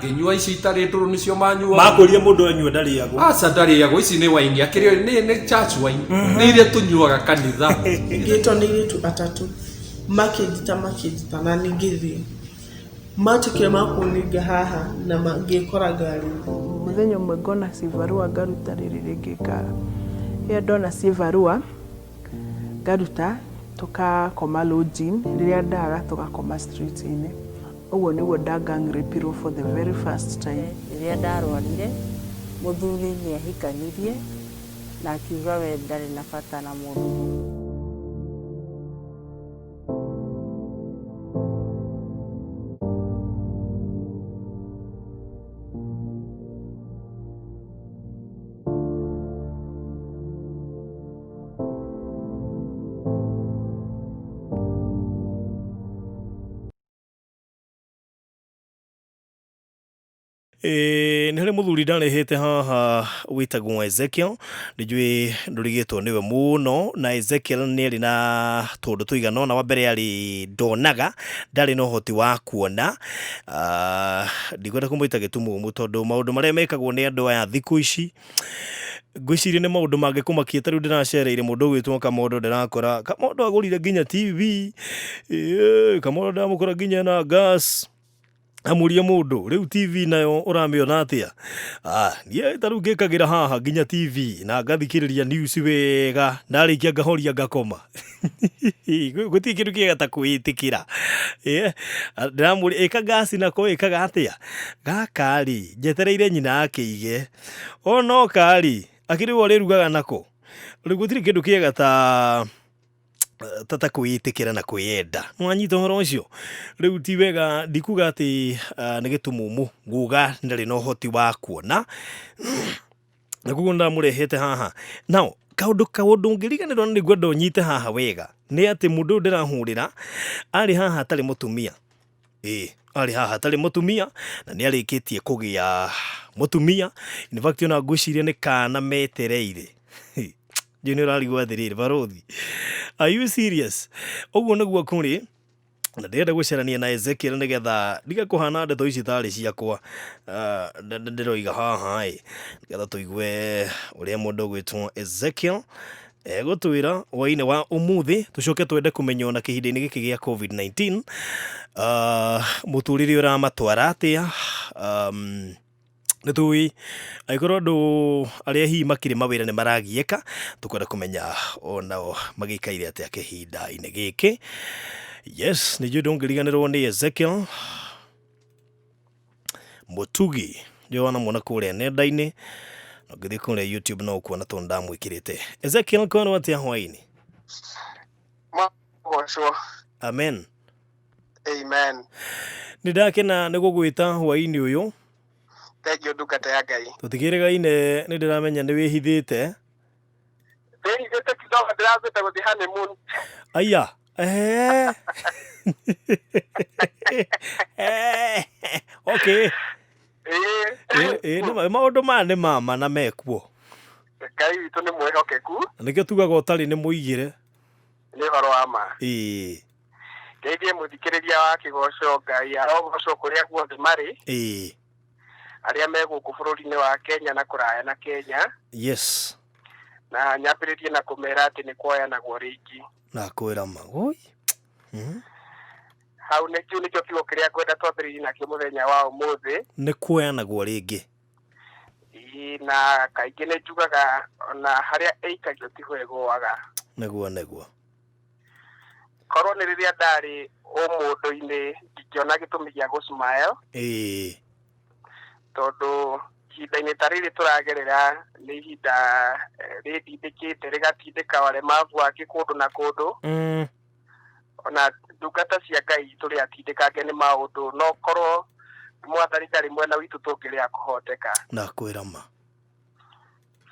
Ngĩnyua ici itarĩ ndũrũ nĩcio manyuaga. Makwĩrire mũndũ anyua ndarĩagwo. Aca ndarĩagwo, ici nĩ waini akĩrĩ nĩ church wine, nĩ iria tũnyuaga kanitha. Ngĩtwo nĩ airĩtu atatũ, makĩnjĩta makĩnjĩta na niĩ ngĩthiĩ. Matuĩkire makũninga haha na ngĩkora ngari-inĩ. Mũthenya ũmwe ngona cibarũa ngaruta rĩrĩ rĩngĩ rĩrĩa ndona cibarũa ngaruta tũkakoma lodging, rĩrĩa ndaga tũgakoma street inĩ. Ũguo nĩguo nda gang rape irwo for the very first time. Rĩrĩa ndarwarire, mũthuri nĩ ahikanirie na akiuga we ndarĩ na bata na mũndũ. Ĩĩ nĩ harĩ mũthuri ndarehete haha wĩtagwo Ezekiel, nĩnjũĩ ndũrigĩtwo nĩwe mũno, na Ezekiel nĩ arĩ na tũũndũ tũigana ũna, wa mbere arĩ ndonaga, ndarĩ na ũhoti wa kuona, ah, ndikwenda kũmwĩta gĩtumumu tondũ maũndũ marĩa mekagwo nĩ andũ aya thikũ ici, ngwĩciria nĩ maũndũ mangĩkũmakia, ta rĩu ndĩracereire mũndũ ũgwĩtwo Kamondo ndĩrakora, Kamondo agũrire nginya TV, ĩĩ Kamondo ndamũkora nginya ena gas. Amũria mũndũ, rĩu TV nayo ũramĩona atĩa? Ah, niĩ ta rĩu ngĩkagĩra haha nginya TV na ngathikĩrĩria news wega, ndarĩkia ngahoria ngakoma. Gũtirĩ kĩndũ kĩega ta kwĩĩtĩkĩra. Ndĩramũria ĩka ngasi nako ĩkaga atĩa? Gaka rĩ, njetereire nyina akĩige. Onoka rĩ, akĩrĩ we ũrĩrugaga nako? Rĩu gũtirĩ kĩndũ kĩega ta ta ta kwĩĩtĩkĩra na kwĩyenda. Nĩwanyita ũhoro ũcio? Rĩu ti wega ndikuga atĩ nĩ gĩtumumu nguga ndarĩ na ũhoti wa kuona na koguo ndamũrehete haha. Now kaũndũ kaũndũ ũngĩriganĩrwo na nĩngwenda ũnyite haha wega nĩ atĩ mũndũ ũyũ ndĩrahũrĩra arĩ haha atarĩ mũtumia. Ĩĩ arĩ haha atarĩ mũtumia na nĩ arĩkĩtie kũgĩa mũtumia. In fact ona ngwĩciria nĩ kana metereire. Ndiũĩ nĩ ũrarigwo atĩrĩrĩ barũthi, are you serious? Ũguo nĩguo kũrĩ na ndĩrenda gũcarania na Ezekiel nĩgetha ndige kũhana ndeto ici tarĩ ciakwa ndĩroiga haha ĩ, nĩgetha tũigue ũrĩa mũndũ ũgwĩtwo Ezekiel egũtwĩra hwainĩ wa ũmũthĩ, tũcoke twende kũmenya ona kĩhinda-inĩ gĩkĩ gĩa COVID-19 mũtũrĩre ũramatwara atĩa nĩ tũĩ angĩkorwo andũ arĩa hihi makĩrĩ mawĩra nĩ maragiĩka, tũkwenda kũmenya onao magĩikaire atĩa kĩhinda-inĩ gĩkĩ. Yes, nĩ njũĩ ndũngĩriganĩrwo nĩ Ezekiel Mũtugi, nĩ wanamuona kũrĩa nenda-inĩ, na ũngĩthiĩ kũrĩa YouTube no ũkuona tondũ ndamwĩkĩrĩte. Ezekiel kwerwo atĩa hwaĩ-inĩ? Magocwo. Amen. Amen. Nĩ ndakena nĩ gũgwĩta hwaĩ-inĩ ũyũ. Thengiũ ndungata ya Ngai. Tũtikĩrĩgaine nĩ ndĩramenya nĩ wĩhithĩte. Ndĩhithĩte kidogo ndĩrambĩte gũthiĩ honeymoon. Aya. Eh. Eh. Okay. Ĩĩ. Ĩ nĩ maũndũ maya nĩ mama na mekuo. Ngai witũ nĩ mwĩhokeku. Na nĩkĩo tugaga ũtarĩ nĩ mũigĩre. Nĩ ũhoro wa ma. Ĩĩ. Ngeithie mũthikĩrĩria wa kĩgoco Ngai arogocwo kũrĩa guothe marĩ. Ĩĩ. Arĩa me gũkũ bũrũri-inĩ wa Kenya na kũraya na Kenya. Yes. Na nyambĩrĩrie na kũmera atĩ nĩ kuoyanagwo rĩngĩ. Na kwĩra ma. Oi. Hau nĩ kĩu nĩkĩo kiugo kĩrĩa ngwenda twambĩrĩrie nakĩo mũthenya wa ũmũthĩ. Nĩ kuoyanagwo rĩngĩ. Ĩĩ, na kaingĩ nĩ njugaga ona harĩa ĩikagio tiho ĩgũaga. Nĩguo nĩguo. Korwo nĩ rĩrĩa ndarĩ ũmũndũ-inĩ ndingĩona gĩtũmi gĩa gũ smile. Ĩĩ. Tondũ ihinda-inĩ ta rĩrĩ tũragerera nĩ ihinda rĩndindĩkĩte rĩgatindĩka walemavu angĩ kũndũ na kũndũ. Ona ndungata cia Ngai tũrĩ atindĩkange nĩ maũndũ, no korwo mwathani ndarĩ mwena witũ tũngĩrĩa kũhoteka. Ndakwĩra ma.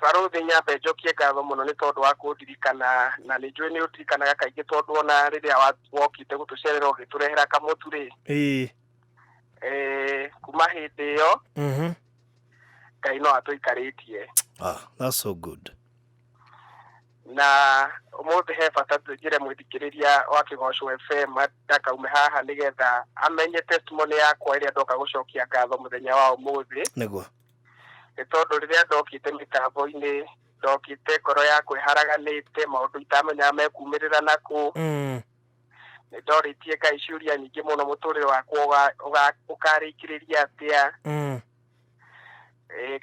Barũthi nyambe njokie ngatho mũno nĩ tondũ wa kũndirikana, na nĩ njũĩ nĩ ũndirikanaga kaingĩ tondũ ona rĩrĩa wokĩte gũtũcerera ũgĩtũrehera kamũtu rĩ. Ĩĩ. Kuma hĩndĩ ĩyo, Ngai no atũikarĩtie. Ah, that's so good. Na ũmũthĩ he bata njĩre mũthikĩrĩria wa Kĩgoco FM ndakaume haha nĩgetha amenye testimony yakwa ĩrĩa ndoka gũcokia ngatho mũthenya wa ũmũthĩ. Nĩguo. Nĩ tondũ rĩrĩa ndokĩte mĩtambo-inĩ, ndokĩte ngoro yakwa ĩharaganĩte, maũndũ itamenyaga mekumĩrĩra nakũ. Nĩ ndorĩtie Ngai ciũria nyingĩ mũno, mũtũrĩre wakwa ũkarĩkĩrĩria atĩa,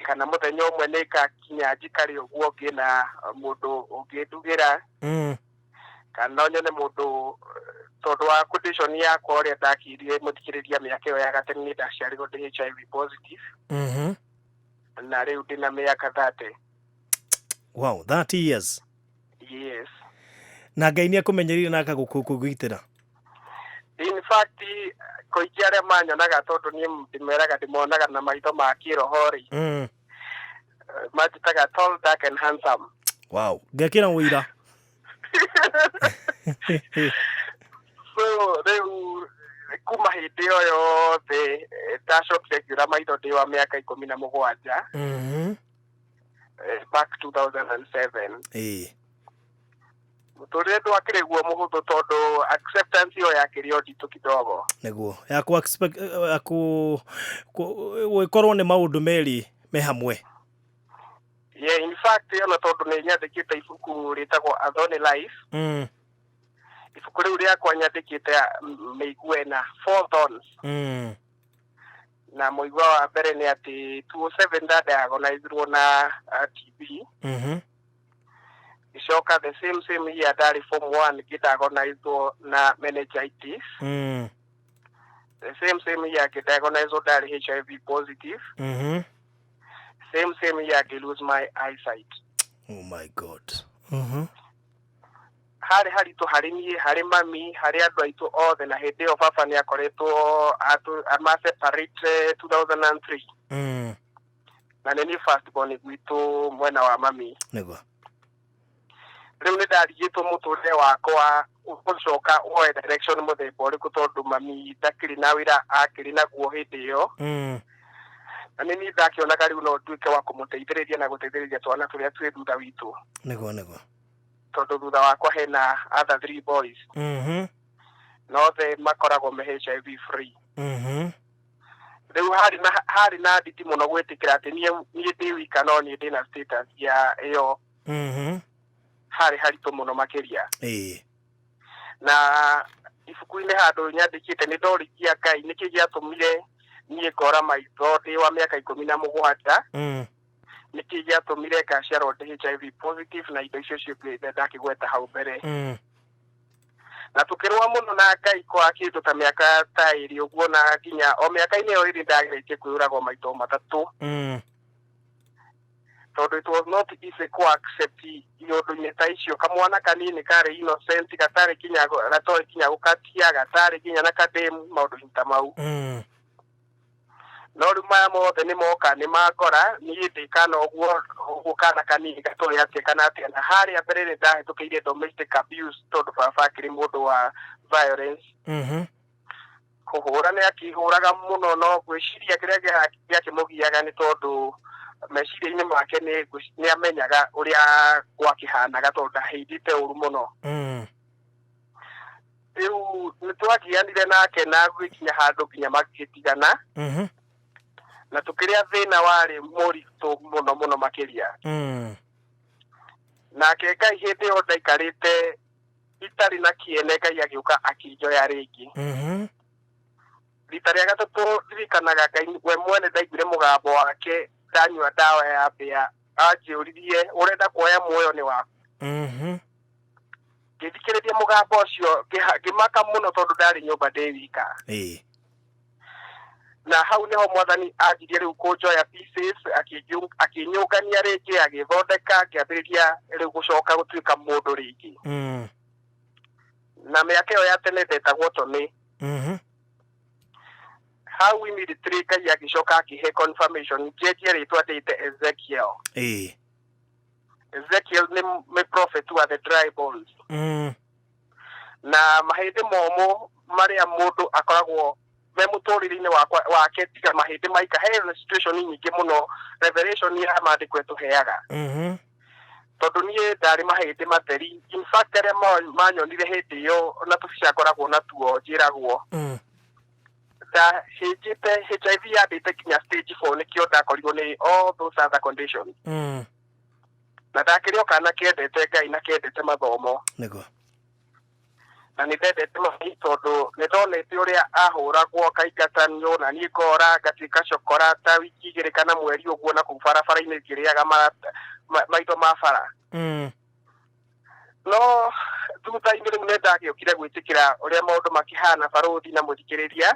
kana mũthenya ũmwe nĩ ngakinya njikare ũguo ngĩ na mũndũ ũngĩndugĩra, kana no nyone mũndũ, tondũ wa condition yakwa ũrĩa ndakirire mũthikĩrĩria mĩaka ĩyo ya gatene, nĩ ndaciarirwo ndĩ HIV positive, na rĩu ndĩna mĩaka 30. Wow, 30 years. Yes. Na Ngai nĩ akũmenyereire na akagũkũgitĩra. In fact, kũingĩ arĩa manyonaga, tondũ niĩ ndĩmeraga ndĩmonaga na maitho ma kĩroho rĩ, manjĩtaga tall, dark and handsome. Wow, ngekĩra ũira. So rĩu kuma hĩndĩ ĩyo yothe, ndacokire ngĩũra maitho ndĩ wa mĩaka 17, back 2007. Mũtũrĩre ndwakĩrĩ guo mũhũthũ, tondũ acceptance ĩyo yakĩrĩ o nditũ kidogo. Nĩguo ya ku expect ya ku gũkorwo nĩ maũndũ merĩ me hamwe. Yeah, in fact, ona tondũ nĩ nyandĩkĩte ibuku rĩtagwo A Thorny Life, ibuku rĩu rĩakwa nyandĩkĩte mĩigua ĩna, four thorns, na mũigua wa mbere nĩ atĩ 2007 ndadiagnosirwo na TB. Gĩcoka the same same year ndarĩ form 1 ngĩdiagnosirwo na meningitis. The same same year ngĩdiagnosirwo ndarĩ HIV positive. Same same year ngĩ lose my eyesight. Oh my God. Harĩ haritũ harĩ niĩ, harĩ mami, harĩ andũ aitũ othe, na hĩndĩ ĩyo baba nĩ akoretwo ama separate 2003, na nĩ niĩ first born gwitũ mwena wa mami. Rĩu nĩ ndarigĩtwo mũtũrĩre wakwa ũgũcoka woe direction mũthemba ũrĩkũ, tondũ mami ndakĩrĩ na wĩra akĩrĩ naguo hĩndĩ ĩyo, na nĩ niĩ ndakĩonaga rĩu no nduĩke wa kũmũteithĩrĩria na gũteithĩrĩria twana tũrĩa twĩ thutha witũ, tondũ thutha wakwa hena other three boys, na othe makoragwo me HIV free. Rĩu harĩ na nditi mũno gwĩtĩkĩra atĩ niĩ ndĩ wika no niĩ ndĩna status ya ĩyo. Harĩ haritũ mũno makĩria. Na ibuku-inĩ handũ nyandĩkĩte nĩ ndorigia Ngai nĩkĩ gĩatũmire niĩ ngora maitho ndĩ wa mĩaka 17, nĩkĩ gĩatũmire ngaciarwo ndĩ HIV positive, na indo icio ciothe ndakĩgweta hau mbere. Na tũkĩrũa mũno na Ngai kwa kĩndũ ta mĩaka ta 2 ũguo, na nginya o mĩaka-inĩ ĩyo 2 ndageretie kwĩyũraga maito matatũ, tondũ it was not easy ku accept iũndũ-inĩ ta icio. Kamwana kanini karĩ innocent, gatarĩ kinya gatoĩ kinya gũkatia, gatarĩ kinya na kademu maũndũ-inĩ ta mau. No rĩu maya mothe nĩ moka nĩ mangora niĩ ndĩ kana ũguo ũguo, kana kanini gatoĩ atĩa kana atĩa. Na harĩa mbere nĩ ndahĩtũkĩire domestic abuse, tondũ baba akĩrĩ mũndũ wa violence. Kũhũra nĩ akĩhũraga mũno, no ngwĩciria kĩrĩa gĩakĩmũgiaga nĩ tondũ meciria-inĩ make nĩ amenyaga ũrĩa gwakĩhanaga, tondũ ndahĩndĩte ũru mũno. Rĩu nĩ twagianire nake na gwĩkinya handũ nginya magĩtigana, na tũkĩrĩa thĩna warĩ mũritũ mũno mũno makĩria. Nake Ngai, hĩndĩ ĩyo ndaikarĩte itarĩ na kĩene, Ngai agĩũka akĩnjoya rĩngĩ. Rita rĩa gatatũ ndirikanaga Ngai we mwene, ndaiguire mũgambo wake ndanyua ndawa ya mbĩa, anjĩũririe, "Ũrenda kuoya muoyo nĩ waku?" Ngĩthikĩrĩria mũgambo ũcio, ngĩmaka mũno, tondũ ndarĩ nyũmba ndĩ wika. Na hau nĩho Mwathani anjirie rĩu kũnjoya pieces, akĩnyũngania rĩngĩ, agĩthondeka, ngĩambĩrĩria rĩu gũcoka gũtuĩka mũndũ rĩngĩ. Na mĩaka ĩyo ya tene ndetagwo Tony. Hau immediately Ngai agĩcoka akĩhe confirmation njenjie rĩtwa ndĩte Ezekiel. Ezekiel nĩ prophet wa the dry bones, na mahĩndĩ momũ marĩa mũndũ akoragwo me mũtũrĩre-inĩ wakwa wake, tiga mahĩndĩ maika. He na situation nyingĩ mũno revelation ya maandĩko ĩtũheaga. Tondũ niĩ ndarĩ mahĩndĩ matheri. In fact, arĩa manyonire hĩndĩ ĩyo na tũbica ngoragwo natuo njĩragwo ndahĩnjĩte HIV yambĩte nginya stage 4, nĩkĩo ndakorirwo nĩ all those other conditions. Na ndakĩrĩ o kana kendete Ngai na kendete mathomo. Nĩguo. Na nĩ ndendete mami tondũ nĩ ndonete ũrĩa ahũragwo akaingatanio, na niĩ ngora ngatuĩka cokora ta wiki 2 kana mweri ũguo na kũu barabara-inĩ ngĩrĩaga maitho ma bara. No thutha-inĩ rĩu nĩ ndagĩũkire gwĩtĩkĩra ũrĩa maũndũ makĩhana, barũthi na mũthikĩrĩria.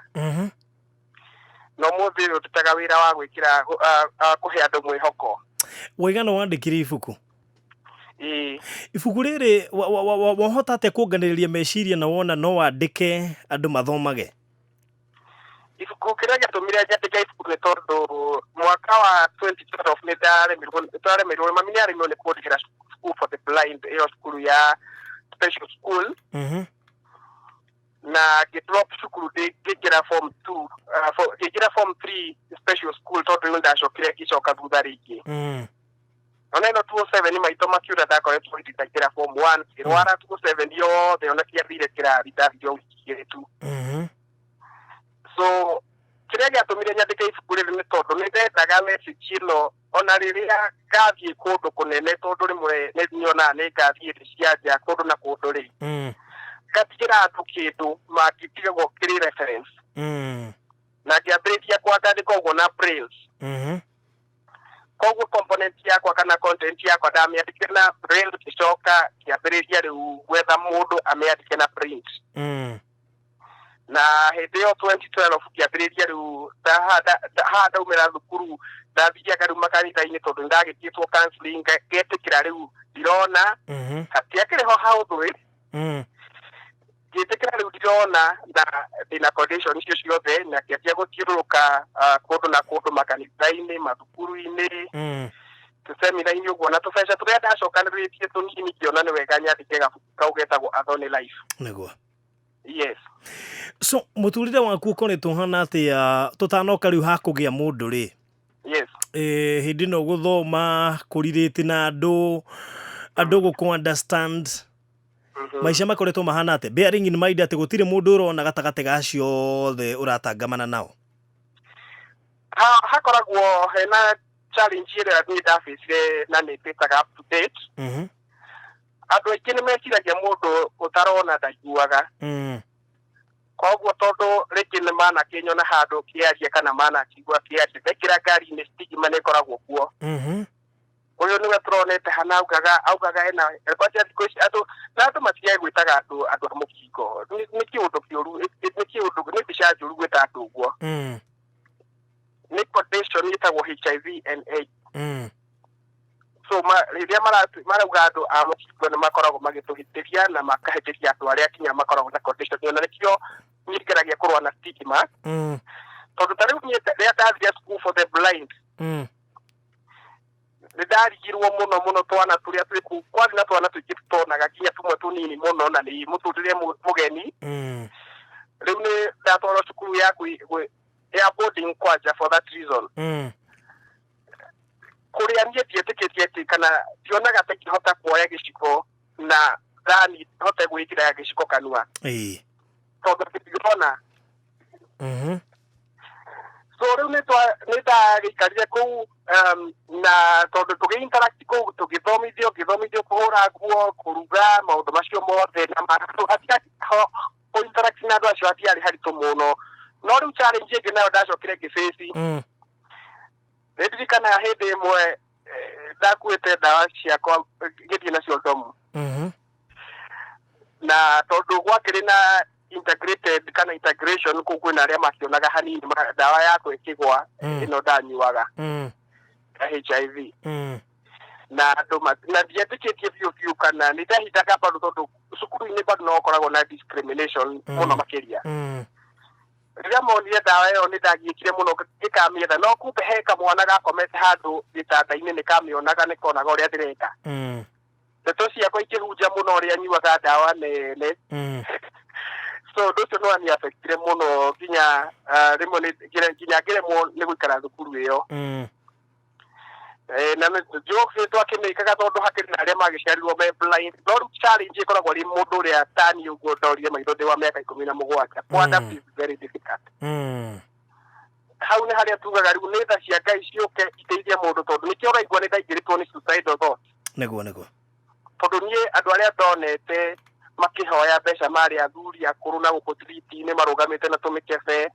No mũthĩ ũyũ ndutaga wĩra wa gwĩkĩra kũhe andũ mwĩhoko. Waigana wandĩkire ibuku? Ĩĩ. Ibuku rĩrĩ wahota atĩa kuonganĩrĩria meciria na wona no wandĩke andũ mathomage? Ibuku kĩrĩa gĩatũmire nyandĩke ibuku nĩ tondũ mwaka wa 2012 nĩ ndaremirwo, mami nĩ aremirwo nĩ kũndĩhĩra school for the blind, ĩyo cukuru ya special school. Na ngĩdrop cukuru ngĩingĩra form 2, ngĩingĩra form 3 special school, tondũ rĩu ndacokire ngĩcoka thutha rĩngĩ. Ona ĩno 2007 maitho makiura, ndakoretwo hĩndĩ ndaingĩra form 1, ngĩrwara 2007 yothe, ona tiathire kĩrathi, ndathire o wiki 2 tu. So kĩrĩa gĩatũmire nyandĩke ibuku rĩrĩ nĩ tondũ nĩ ndendaga message ĩno ona rĩrĩa ngathiĩ kũndũ kũnene, tondũ rĩmwe nĩ nyonaga nĩ ngathiĩ thĩ cia nja kũndũ na kũndũ rĩ, ngatigĩra andũ kĩndũ mangĩtigagwo kĩrĩ reference. Na ngĩambĩrĩria kwandandĩka ũguo na braille. Koguo component yakwa kana content yakwa ndamĩandĩkire na braille, ngĩcoka ngĩambĩrĩria rĩu gwetha mũndũ amĩandĩke na print. Na hĩndĩ ĩyo 2012 ngĩambĩrĩria rĩu haha ndaumĩra thukuru, ndathiaga rĩu makanitha-inĩ tondũ nĩndagĩtĩtwo counseling, ngetĩkĩra rĩu ndirona. Hatiakĩrĩ ho haũthũ. Ngĩtĩkĩra rĩu ndirona na ndĩna condition icio ciothe, na ngĩambia gũthiũrũrũka kũndũ na kũndũ, makanitha-inĩ, mathukuru-inĩ, tũsemina-inĩ ũguo, na tũbeca tũrĩa ndacokanĩrĩtie tũnini ngĩona nĩ wega nyandĩke gabuku kau getagwo Athoni Life. Nĩguo. Yes. So mũtũrĩre waku ũkoretwo ũhana atĩa tũtanoka rĩu hakũgĩa mũndũ rĩ? Yes. Hĩndĩ ĩno gũthoma, kũrirĩti na andũ gũkũ understand, maica makoretwo mahana atĩa, bearing in mind atĩ gũtirĩ mũndũ ũrona gatagatĩ ga acio othe ũratangamana nao? Hakoragwo hena challenge ĩrĩa niĩ ndabĩcire na nĩ ndĩtaga up to date. Andũ aingĩ nĩ meciragia mũndũ ũtarona ndaiguaga. Koguo tondũ rĩngĩ nĩ manakĩnyona handũ kĩaria kana manakĩigua kĩaria, ndekĩra ngari-inĩ stigma nĩ ĩkoragwo kuo. Ũyũ nĩwe tũronete hana augaga ena kwanja thikũ ici andũ na andũ matigage gwĩtaga andũ a mũkingo. Nĩ kĩũndũ kĩũru, nĩ kĩũndũ, nĩ mbica njũru gwĩta andũ ũguo. Nĩ condition ĩtagwo HIV and AIDS. So rĩrĩa marauga andũ a mũkingo nĩ makoragwo magĩtũhĩtĩria na makahĩtĩria andũ arĩa nginya makoragwo na condition ĩyo, na nĩkĩo niĩ ngeragia kũrũa na stigma. Tondũ ta rĩu niĩ rĩrĩa ndathire school for the blind, nĩ ndarigirwo mũno mũno twana tũrĩa twĩ kũu, kwarĩ na twana tũingĩ tũtonaga nginya tũmwe tũnini mũno, na nĩ mũtũrĩre mũgeni. Rĩu nĩ ndatwarwo cukuru ya ya boarding kwanja for that reason. Kũrĩa niĩ ndietĩkĩtie atĩ kana ndionaga ta ingĩhota kuoya gĩciko na thani hote gwĩkĩra gĩciko kanua. Tondũ ndirona. So rĩu nĩ ndagĩikarire kũu, na tondũ tũgĩ interact kũu, tũgĩthomithio, ngĩthomithio kũhũra nguo, kũruga, maũndũ macio mothe, na kũ interact na andũ acio hatiarĩ haritũ mũno. No rĩu challenge ĩngĩ nayo ndacokire ngĩface. Nĩ ndirikanaga hĩndĩ ĩmwe ndakuĩte ndawa ciakwa ngĩthiĩ nacio ndomu. Na tondũ gwakĩrĩ na integrated kana integration kũu, kwĩna arĩa makĩonaga hanini, ndawa yakwa ĩkĩgwa, ĩno ndanyuaga ya HIV. Na andũ na ndietĩkĩtie biũ biũ kana nĩ ndahindaga bado, tondũ cukuru-inĩ bado no ũkoragwo na discrimination mũno makĩria. Rĩrĩa monire ndawa ĩyo nĩ ndagiĩkire mũno ngĩkamĩetha, no kumbe he kamwana gakomete handũ gĩtanda-inĩ nĩ kamĩonaga, nĩ konaga ũrĩa ndĩreka. Ndeto ciakwa ikĩhunja mũno ũrĩa nyuaga ndawa nene. So ũndũ ũcio nĩ wani-affectire mũno nginya rĩmwe nginya ngĩremwo nĩ gũikara thukuru ĩyo. Na jokes nĩ twakĩmĩkaga tondũ hakĩrĩ na arĩa magĩciarirwo me blind, no rĩu challenge ĩkoragwo ĩrĩ mũndũ ũrĩa tani ũguo ndorire maitho ndĩ wa mĩaka 17. Kũ-adapt is very difficult. Hau nĩ harĩa tugaga rĩu nĩ tha cia Ngai ciũke iteithie mũndũ, tondũ nĩkĩo ũraigua nĩ ndaingĩrĩtwo nĩ suicidal thoughts. Nĩguo. Tondũ niĩ andũ arĩa ndonete makĩhoya mbeca marĩ athuri akũrũ na gũkũ street-inĩ marũgamĩte na tũmĩkebe,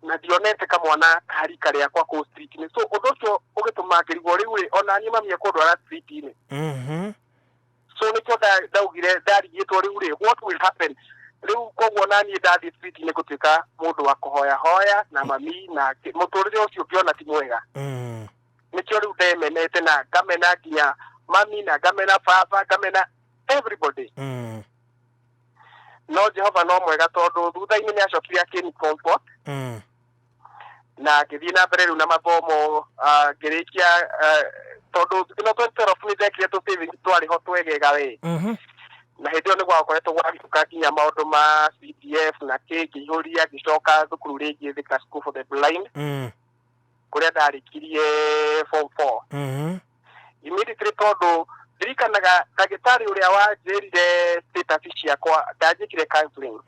na ndionete kamwana karika rĩakwa kũu street-inĩ. So ũndũ ũcio ũgĩtũma ngĩrigwo rĩu rĩ, ona niĩ mami ekũndwara street-inĩ. So nĩkĩo ndaugire ndarigĩtwo rĩu rĩ, what will happen rĩu? Koguo naniĩ ndathiĩ street-inĩ ngũtuĩka mũndũ wa kũhoya hoya na mami na mũtũrĩre ũcio ngĩona ti mwega. Nĩkĩo rĩu ndemenete na ngamena nginya mami na ngamena baba, ngamena everybody. No Jehova no mwega, tondũ thutha-inĩ nĩ acokire akĩni comfort na ngĩthiĩ na mbere rĩu na mathomo, ngĩrĩkia, tondũ ĩno 2012 nĩ ndekire tũ savings twarĩ ho twegega we. Na hĩndĩ ĩyo nĩ gwakoretwo gwagĩũka nginya maũndũ ma CDF na kĩ, ngĩihũria, ngĩcoka thukuru rĩngĩ Thika School for the Blind, kũrĩa ndarĩkirie form 4 immediately, tondũ ndirikanaga ndagĩtarĩ ũrĩa wanjĩrire status ciakwa, ndanjĩkire counseling.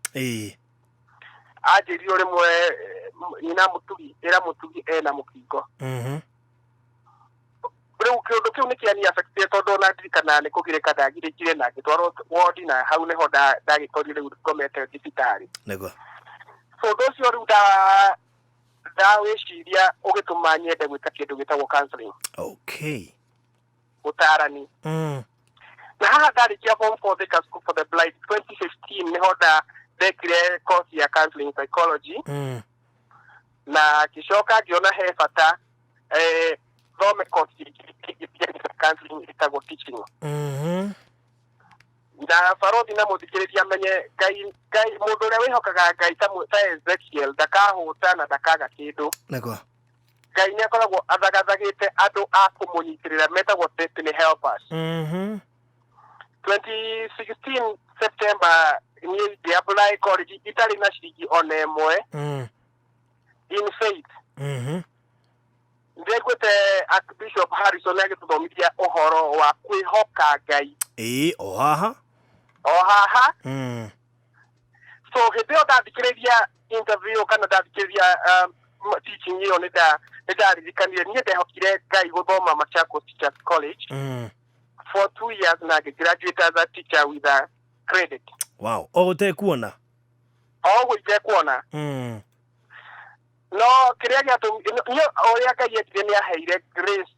Anjĩrire o rĩmwe, nyina mũtugi, ĩra mũtugi ena mũkingo. Rĩu kĩũndũ kĩu nĩ kĩani affectire, tondũ ona ndirikanaga nĩ kũgirĩka ndagirĩkire na ngĩtwarwo wodi, na hau nĩho ndagĩkorire rĩu ngomete thibitarĩ. So ũndũ ũcio rĩu ndawĩciria ũgĩtũma nyende gwĩka kĩndũ gĩtagwo counseling, ũtarani. Na haha ndarĩkia form 4 Thika School for the Blind 2015, nĩho ndekire course ya counseling psychology, na ngĩcoka ngĩona he bata thome course ĩngĩ ya counseling ĩtagwo teaching. Na barothi na mũthikĩrĩria amenye Ngai, Ngai, mũndũ ũrĩa wĩhokaga Ngai ta Ezekiel ndakahũta na ndakaga kĩndũ. Ngai nĩ akoragwo athagathagĩte andũ a kũmũnyitĩrĩra metagwo destiny helpers. 2016 September niĩ ngĩ-apply college itarĩ na ciringi ona ĩmwe, in faith. Ndĩraiguĩte Archbishop Harrison agĩtũthomithia ũhoro wa kwĩhoka Ngai. Ĩĩ, o haha. O haha. So hĩndĩ ĩyo ndathikĩrĩria interview kana ndathikĩrĩria teaching ĩyo, nĩ ndaririkanire niĩ ndehokire Ngai gũthoma Machakos Teachers College for 2 years na ngĩ-graduate as a teacher with a credit. Wow, o ũtekuona. O ũguo itekuona. No kĩrĩa gĩatũmire niĩ, ũrĩa Ngai endire, nĩ aheire grace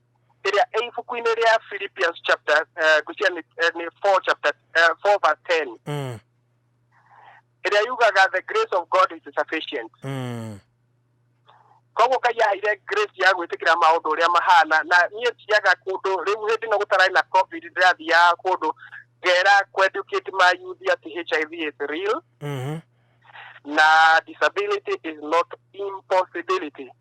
ĩrĩa ĩ ibuku-inĩ rĩa Philippians chapter, ngwĩciria nĩ 4 chapter 4 verse 10, ĩrĩa yugaga the grace of God is sufficient. Koguo Ngai aheire grace ya gwĩtĩkĩra maũndũ ũrĩa mahana, na niĩ thiaga kũndũ rĩu hĩndĩ ĩno gũtararĩ na COVID, ndĩrathiaga kũndũ ngera kũ-educate ma youth atĩ HIV is real na disability is not impossibility.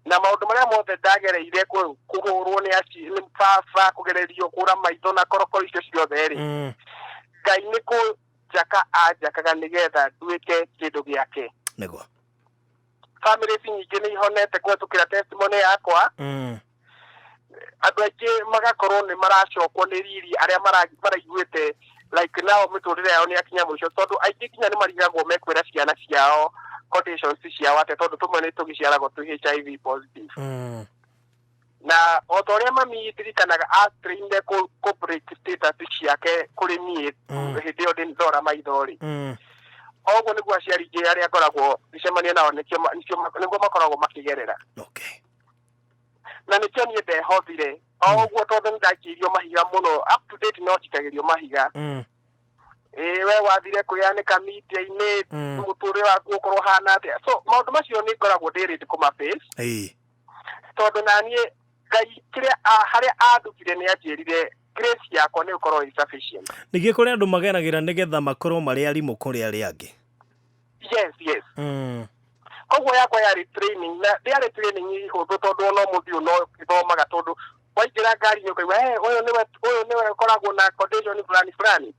Na maũndũ marĩa mothe ndagereire, kũhũrwo nĩ baba, kũgererio kũra maitho na korokoro icio ciothe rĩ, Ngai nĩ kũnjaka anjakaga nĩgetha nduĩke kĩndũ gĩake. Families nyingĩ nĩ ihonete kũhetũkĩra testimony yakwa. Andũ aingĩ magakorwo nĩ maracokwo nĩ riri arĩa maraiguĩte like nao mĩtũrĩre yao nĩ yakinya mũico, tondũ aingĩ nginya nĩ marigagwo mekwĩra ciana ciao conditions ciao atĩa, tondũ tũmwe nĩ tũgĩciaragwo twĩ HIV positive. Na o ta ũrĩa mami ndirikanaga atrainire kũ break status ciake kũrĩ niĩ hĩndĩ ĩyo ndĩ ndora maitho rĩ, oguo nĩguo aciari aingĩ arĩa ngoragwo ngĩcemania nao nĩguo makoragwo makĩgerera. Na nĩkĩo niĩ ndehothire o ũguo, tondũ nĩ ndakĩirio mahiga mũno, up to date no njikagĩrio mahiga. Ĩĩ, we wathire kwĩyanĩka media-inĩ, mũtũrĩre waku ũkorwo hana atĩa? So maũndũ macio nĩ ngoragwo ndĩ ready kũma-face, tondũ naniĩ Ngai kĩrĩa harĩa andutire nĩ anjĩrire grace yakwa nĩ ũkorwo ĩ sufficient. Ningĩ kũrĩ andũ mageragĩra nĩgetha makorwo marĩ arimũ kũrĩ arĩa angĩ. Yes. Koguo yakwa yarĩ training, na ndĩarĩ training hũthũ, tondũ ona ũmũthĩ ũyũ no ĩthomaga, tondũ waingĩra ngari-inĩ ũkaigua, "Hey, ũyũ nĩwe ũkoragwo na condition fulani fulani."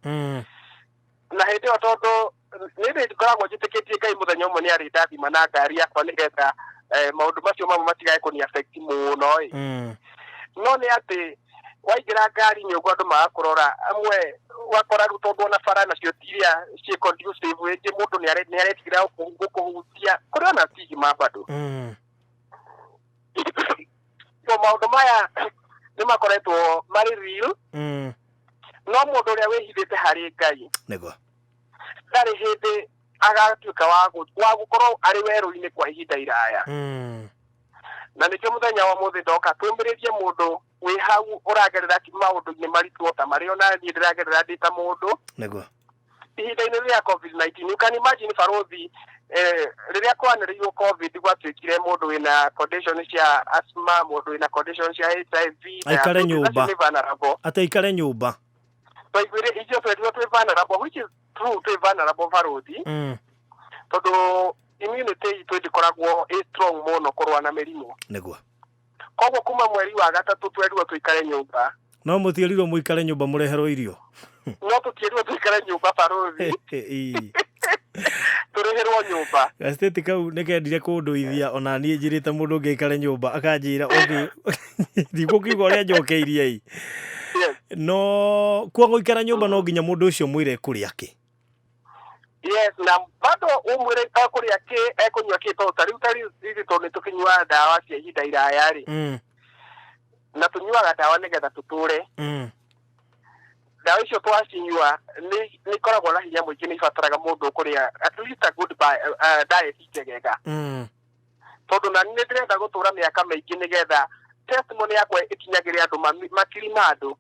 Na hĩndĩ ĩyo, tondũ nĩ ndĩ ngoragwo njĩtĩkĩtie Ngai mũthenya ũmwe nĩ arĩ ndathima na ngari yakwa nĩgetha Maũndũ macio mamwe matigae kũni affect mũno ĩ. No nĩ atĩ waingĩra ngari-inĩ ũguo, andũ magakũrora amwe, wakora rĩu tondũ ona bara nacio ti iria ciĩ conducive, rĩngĩ mũndũ nĩ aretigĩra gũkũhutia, kũrĩ ona stigma bado. So maũndũ maya nĩ makoretwo marĩ real. No mũndũ ũrĩa wĩhithĩte harĩ Ngai ndarĩ hĩndĩ agatuĩka wa gũkorwo arĩ werũ-inĩ kwa ihinda iraya. Na nĩkĩo mũthenya wa mũthĩ ndoka tũmĩrĩrie mũndũ wĩ hau ũragerera maũndũ-inĩ maritũ ta marĩa ona niĩ ndĩragerera ndĩ ta mũndũ ihinda-inĩ rĩa COVID-19. You can imagine, barothi, rĩrĩa kwanĩrĩirwo COVID, gwatuĩkire mũndũ wĩna condition cia asthma, mũndũ wĩna condition cia HIV, Aikare diabetes, nyũmba. acio nĩ vulnerable. Atĩ aikare nyũmba. Twaiguire ithuĩ twerirwo twĩ vulnerable, which is true, twĩ vulnerable, barothi, tondũ immunity itũ ndĩkoragwo ĩ strong mũno kũrũa na mĩrimũ. Koguo kuma mweri wa gatatũ twerirwo tũikare nyũmba. No mũtiĩrirwo mũikare nyũmba mũreherwo irio? No tũtiĩrirwo tũikare nyũmba, barothi, tũrĩhĩrwo nyũmba. Gacitĩti kau nĩ kendire kũndũithia ona niĩ njĩrĩte mũndũ ũngĩ aikare nyũmba, akanjĩra ũngĩ ndigũkiuga ũrĩa njokeirie ĩ. No kwa gũikara nyũmba no nginya mũndũ ũcio mwĩre kũrĩa kĩ. Yes, na bado ũmwĩre ekũrĩa kĩ, ekũnyua kĩ, tondũ ta rĩu ithuĩ tondũ nĩ tũkĩnyuaga ndawa cia ihinda iraya rĩ, na tũnyuaga ndawa nĩgetha tũtũre. Ndawa icio twacinyua nĩ ikoragwo na hinya mũingĩ, nĩ ibataraga mũndũ ũkũrĩa at least a good diet njegega, tondũ na nĩ ndĩrenda gũtũra mĩaka mĩingĩ nĩgetha testimony yakwa ĩkinyagĩre andũ makiri ma andũ.